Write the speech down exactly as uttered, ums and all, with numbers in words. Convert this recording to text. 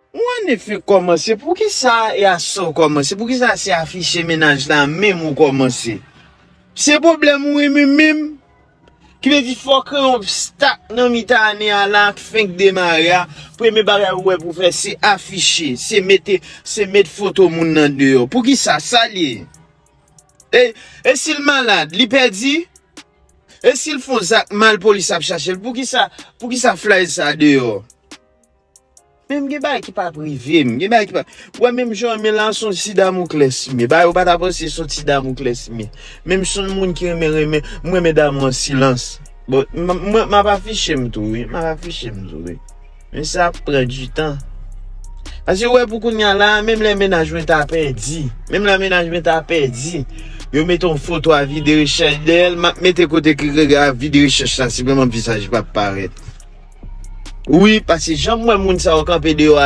Ou an efè kòmanse, poukisa e a sa w kòmanse? Poukisa se afiche mennaj la menm ou kòmanse? Se pwoblèm ou wi menm menm? Ki vle di fòk yon obstak nan mitan ane a la k fenk demare a, premye bagay ou wè pou fè se afiche, se mete, se met foto moun nan deyò. Poukisa? Sa l ye? E, e si l malad, li pèdi? E si l fè yon zak mal, polis ap chache l? Poukisa, poukisa flay sa deyò? Men m gen bagay ki pa prive m, gen bagay ki pa. Wè menm jan men la se yon ti damoklès m ye. Bagay ou pa ta panse se yon ti damoklès m ye. Menm se yon moun ki renmen renmen, m renmen damou an silans. Bon, m ap afiche m tou wi, m ap afiche m tou wi. Men sa ap pran ditan. Paske wè pou kounye a la, menm lè mennaj mwen ta pèdi, menm lè mennaj mwen ta pèdi, yo mete yon foto avi de rechèch dèyè l, m ap mete kote ki avi de rechèch la, si menm vizaj pa parèt. Wi, paske jan m wè moun sa yo kanpe deyò a